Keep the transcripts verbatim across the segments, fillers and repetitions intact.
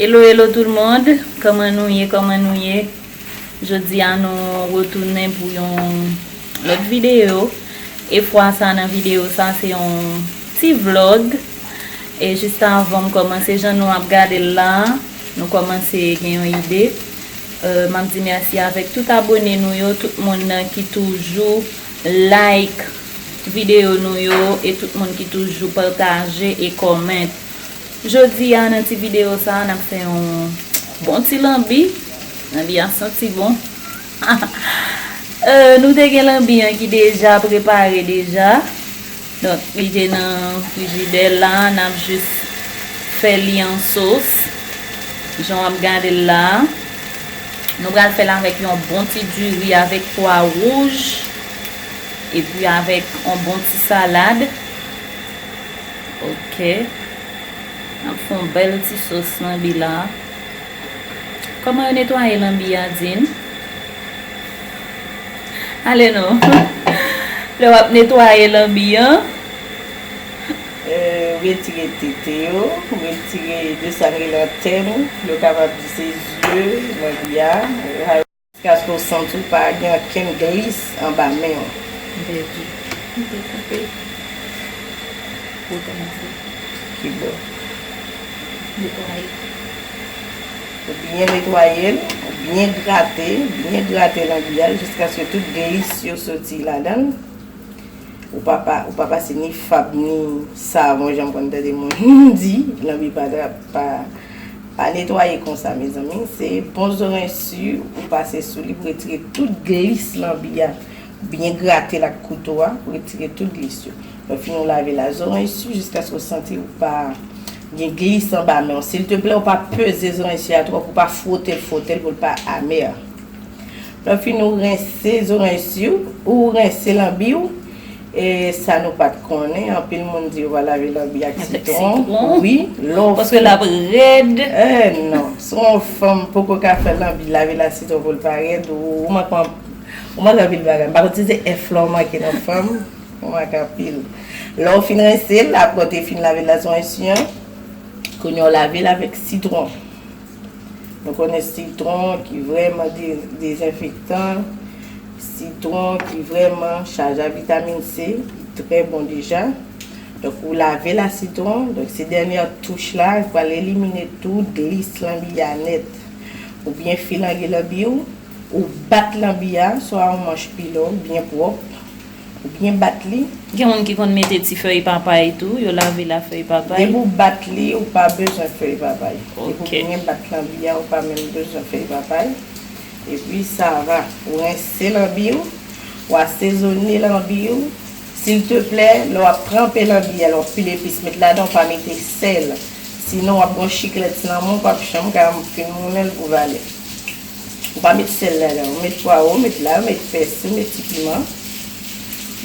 Hello, hello tout le monde, kòman nou ye, kòman nou ye? Jodi a nou retounen pou yon lòt videyo. E fwa sa nan videyo sa se yon ti vlog. E jis avan m kòmanse, jan nou ap gade l la, nou kòmanse gen yon ide. Euh, m ap di mèsi avèk tout abone nou yo, tout moun nan ki toujou like videyo nou yo, e tout moun ki toujou pataje e kòmante. Jodi a, nan ti videyo sa a, n ap fè yon bon ti lanbi. Lanbi a santi bon. Euh, nou te gen lanbi an ki deja prepare deja. Donk, li te nan frijidè la, n ap jis fè li an sos. Jan w ap gade l la, nou pral fè l avèk yon bon ti diri avèk pwa wouj, epi avèk yon bon ti salad. Ok. N ap fè yon bèl ti sos lanbi la. Kòman yo netwaye lanbi a, di n? Ale non. Lè w ap netwaye lanbi an. Euh, retire tete yo, retire de sa n rele antèn, yo kapab di se zye, lanbi a. Jiskaske w santi w pa gen okenn glis anba men w. M pèdi. M te koupe. Pou kòmanse. Ki bò? Netwaye. Ou byen netwaye l, ou byen grate, byen grate lanbi a jiskaske tout glis yo soti ladan l. Ou pa, pa, ou pa pase ni fab, ni savon, jan m konn tande moun di, lanbi pa, pa, pa netwaye konsa, mezanmi. Se bon zoranj si ou pase sou li pou retire tout glis lanbi a. Byen grate l ak kouto a pou retire tout glis yo. Lè w fini w lave la zoranj si jiskaske w santi ou pa gen glis anba men w. Silteplè, ou pa peze zoranj si a twòp, ou pa fwote l, fwote l pou l pa amè. Lè w fini w rense zoranj si w, ou rense lanbi w, e sa nou pa t konnen, anpil moun di yo pa lave lanbi ak sitwon. Wi, lè w... Paske l ap rèd. Eh non, si yon fanm poko ka fè lanbi, lave l ak sitwon pou l pa rèd, ou, ou manke, ou manke anpil bagay. M pa konn si se èf la w manke nan fanm, ou manke anpil. Lè w fin rense l, apre w te fin lave l ak zoranj si an, kounye a w lave l avèk sitwon. Nou konnen sitwon ki vrèman de-, dezenfektan, sitwon ki vrèman chaje a vitamin C, ki trè bon deja. Donk, ou lave la sitwon, donk se dènyè touch la, li pral elimine tout glis lanbi a nèt. Ou byen filange lanbi w, ou bat lanbi a, swa yon manch pilon byen pwòp, ou byen bat li. Gen moun ki konn mete ti fèy papay tou, yo lave l ak fèy papay. Depi w bat li, ou pa bezwen fèy papay. Depi w byen bat lanbi a, ou pa menm bezwen fèy papay. Epi sa va, ou rense lanbi w, ou asezone lanbi w. Silteplè, lè w ap tranpe lanbi a, lè w ap pile epis, met ladan, ou pa mete sèl. Sinon, w ap gen yon chiklèt nan men w, ou p ap janm ka fin moulen l pou valè. Ou pa met sèl ladan, ou met pwawo, met lay, ou met pèsi, ou met ti piman,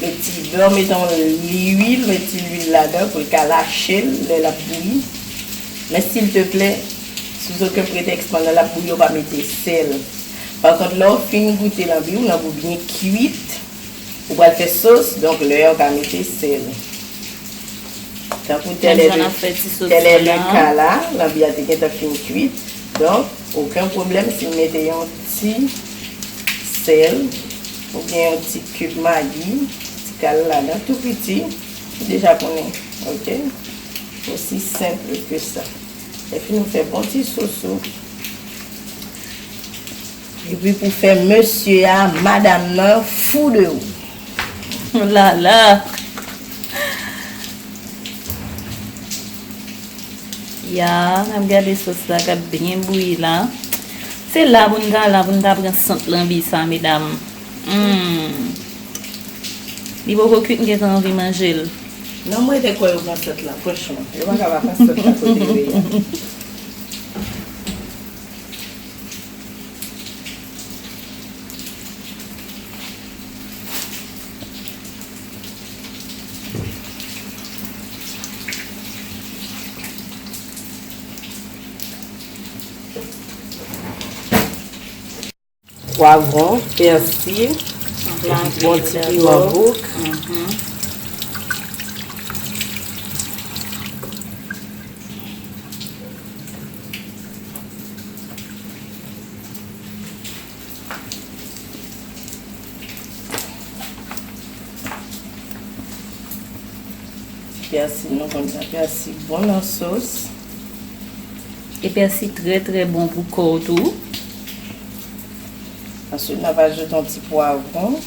met ti bè, ou met yon liwil, met ti lwil ladan pou l ka lache l lè l ap bouyi. Men silteplè, sou okenn pretèks, pandan l ap bouyi, ou pa mete sèl. Pa kont, lè w fin goute lanbi w, lanbi w byen kwit, ou pral fè sos, donk lè a ou ka mete sèl. Tankou tèlè le, tèlè le ka la, lanbi a te gentan fin kwit. Donk, okenn pwoblèm si m mete yon ti sèl oubyen yon ti kib magi, ti kal ladan, tou piti, ou deja konnen, ok? Aussi simple que ça. Epi nou fè bon ti sousou. Epi pou fè mesye a, madanm nan fou de ou. Lala. Ya, n ap gade sòs la k ap byen bouyi la. Se la pou n ta la, pou n ta pran sant lanbi sa, medam. Hmm. Li poko kuit, m gentan anvi manje l. Non, mwen te kwè yo pran sant lan, franchman. Yo pa ka pa pran sant lan kote yo ye a. Pwavwon, pèsi, yon ti piman bouk. Mhm. Pèsi, nou konn sa, pèsi bon nan sos. E pèsi trè, trè bon pou kò w tou. Answit, n ap ajoute yon ti pwavwon.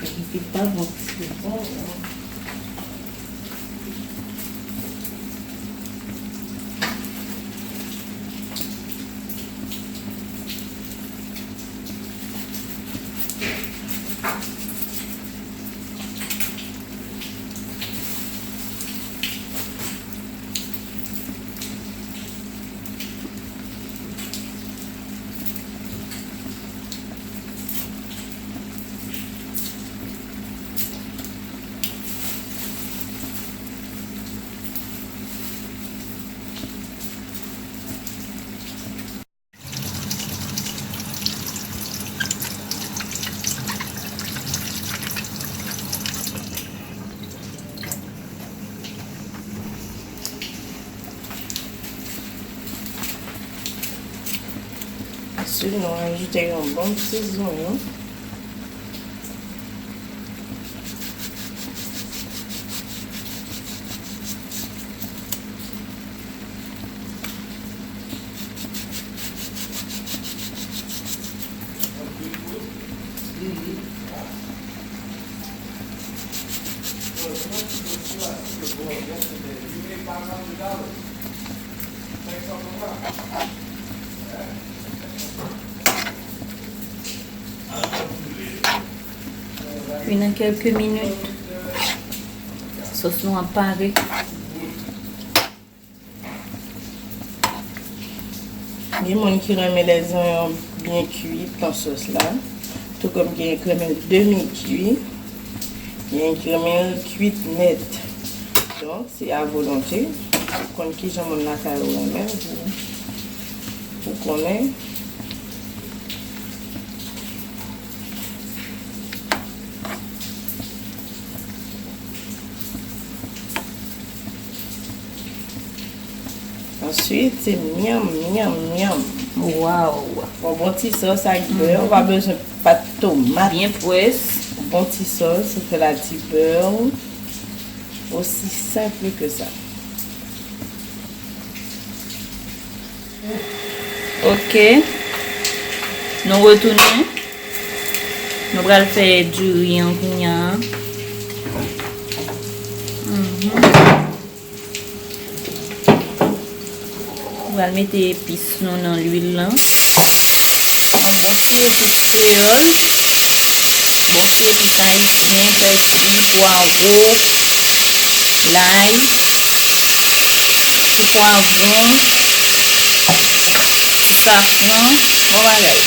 Epi pa bon ti bon. Answit, nou ajoute yon bon ti zonyon. Epi nan kèlke minit, sòs nou ap pare. Gen moun ki renmen lèzonyon byen kuit nan sòs la, tou kòm gen ki renmen l demi kui, gen ki renmen l kuit nèt. Donk, se a volonte. Ou konn kijan moun lakay ou renmen l pou, pou konnen. Answit, se myanm, myanm, myanm. Waw! Yon bon ti sòs ak bè, ou pa bezwen pat tomat. Byen pwès. Bon ti sòs, ou fè la ti bè. Aussi simple que ça. Ok. Nou retounen. Nou pral fè diri an kounye a. Mhm. Nou pral mete epis nou nan lwil lan. Yon bon ti epis kreyòl. Bon ti epis ayisyen, pèsi, pwaro, lay, ti pwavwon, ti safran, bon bagay.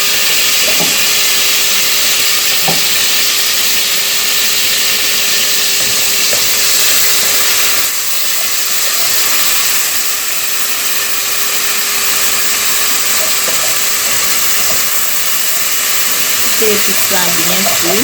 Kite epis la byen fri.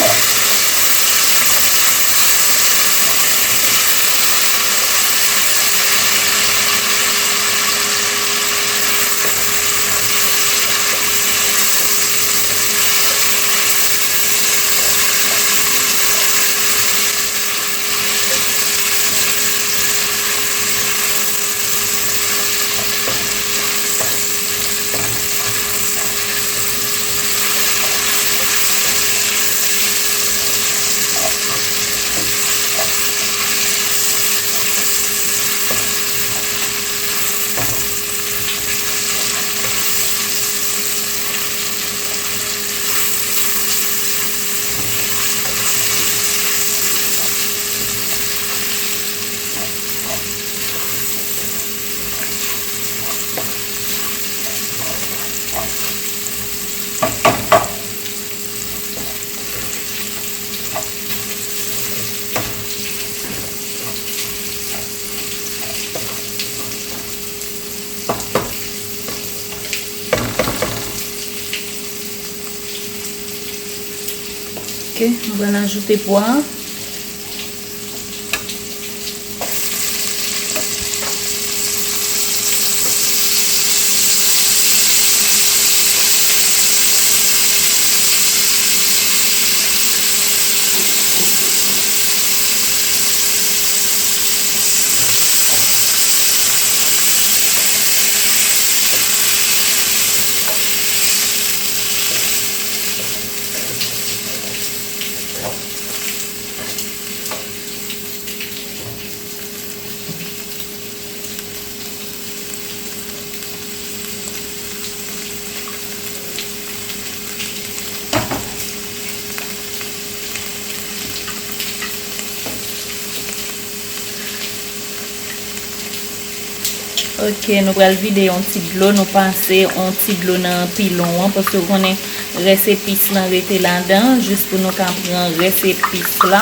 Ok, m pral ajoute pwa. Ok, nou pral vide yon ti dlo, nou pase yon ti dlo nan pilon an, paske w konnen rès epis lan rete ladan, jis pou nou ka pran rès epis la.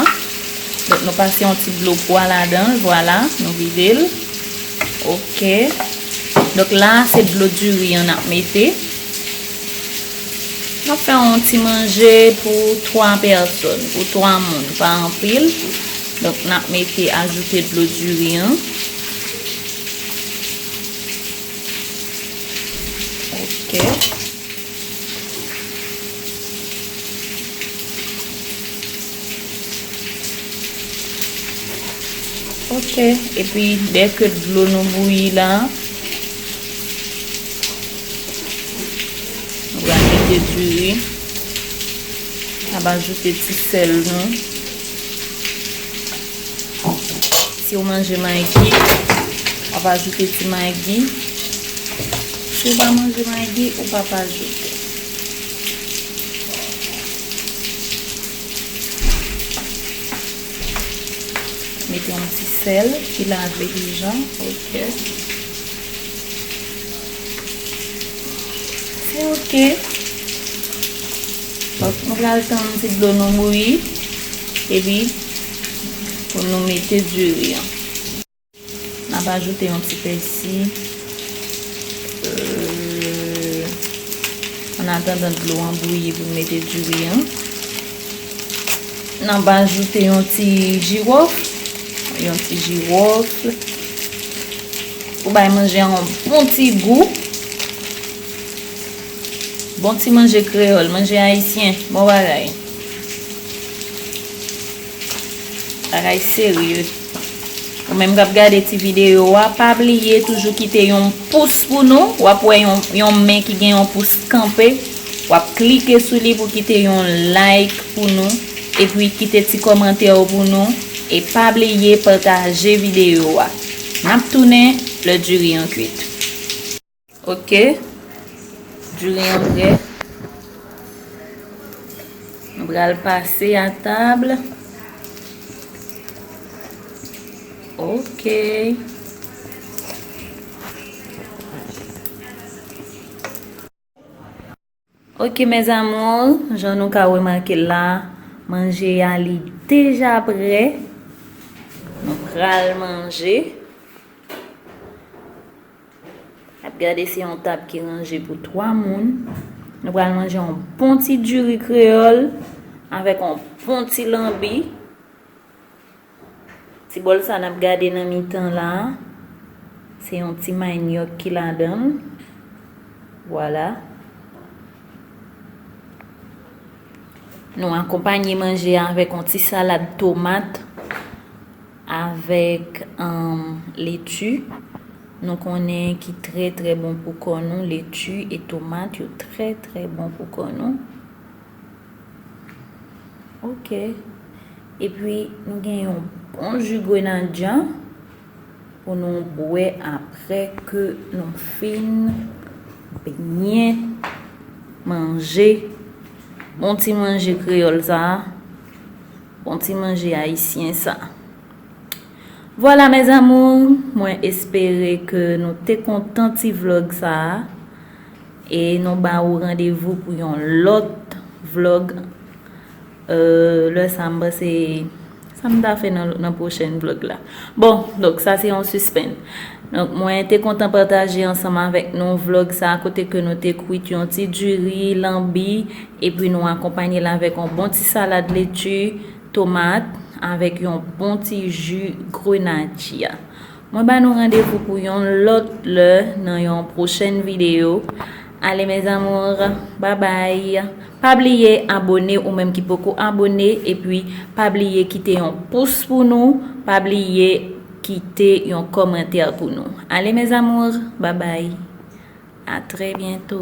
Donk, nou pase yon ti dlo pwa ladan l, vwala, nou vide l. Ok. Donk, la, se dlo diri an n ap mete. N ap fè yon ti manje pou twa pèsòn, pou twa moun, pa anpil. Donk, n ap mete, ajoute dlo diri an. Ok. Ok, epi dèke dlo nou bouyi la, nou pral mete diri. N ap ajoute ti sèl nou. Si w manje magi, w ap ajoute ti magi. Si w pa manje magi, ou p ap ajoute. Mete yon ti sèl ki lave deja. Ok. Se ok. Donk, nou pral tann ti dlo nou bouyi. Epi, pou nou mete diri an. N ap ajoute yon ti pèsi. Euh, an atandan dlo an bouyi pou n mete diri an. N ap ajoute yon ti jiwòf. Yon ti jiwòf. Pou bay manje a yon bon ti gou. Bon ti manje kreyòl, manje ayisyen. Bon bagay. Bagay serye. Ou menm k ap gade ti videyo a, pa bliye toujou kite yon pous pou nou. W ap wè yon, yon men ki gen yon pous kanpe. W ap klike sou li pou kite yon like pou nou. Epi kite ti kòmantè w pou nou. E pa bliye pataje videyo a. N ap tounen lè diri an kwit. Ok. Diri an prè. Nou pral pase a tab. Ok. Ok, mes amours, jan nou ka remake la, manje a li deja prè. Nou pral manje. Ap gade se yon tab ki ranje pou twa moun. Nou pral manje yon bon ti diri kreyòl avèk yon bon ti lanbi. Ti bòl sa n ap gade nan mitan la, se yon ti manyòk ki ladan l. Vwala. Nou akonpanye manje a avèk yon ti salad tomat avèk, um, leti. Nou konnen ki trè, trè bon pou kò nou, leti e tomat, yo trè, trè bon pou kò nou. Ok. Epi, nou gen yon bon ji grenadyan pou nou bwè apre ke nou fin byen manje bon ti manje kreyòl sa a, bon ti manje ayisyen sa a. Vwala, mes amours, mwen espere ke nou te kontan ti vlòg sa a. E nou ba ou randevou pou yon lòt vlòg. Euh, lè sa, m panse, sa m ta fè nan, nan pwochèn vlòg la. Bon, donk, sa se yon sispenn. Donk, mwen te kontan pataje ansanm avèk nou vlog sa a, kote ke nou te kwit yon ti diri, lanbi, epi nou akonpanye l avèk yon bon ti salad leti, tomat, avèk yon bon ti ji grenadya. Mwen ba nou randevou pou yon lòt lè nan yon pwochèn videyo. Ale, mes amours, babay. Pa bliye abone ou menm ki poko abone, epi pa bliye kite yon pous pou nou, pa bliye kite yon kòmantè pou nou. Ale, mes amours, babay. A trè byento.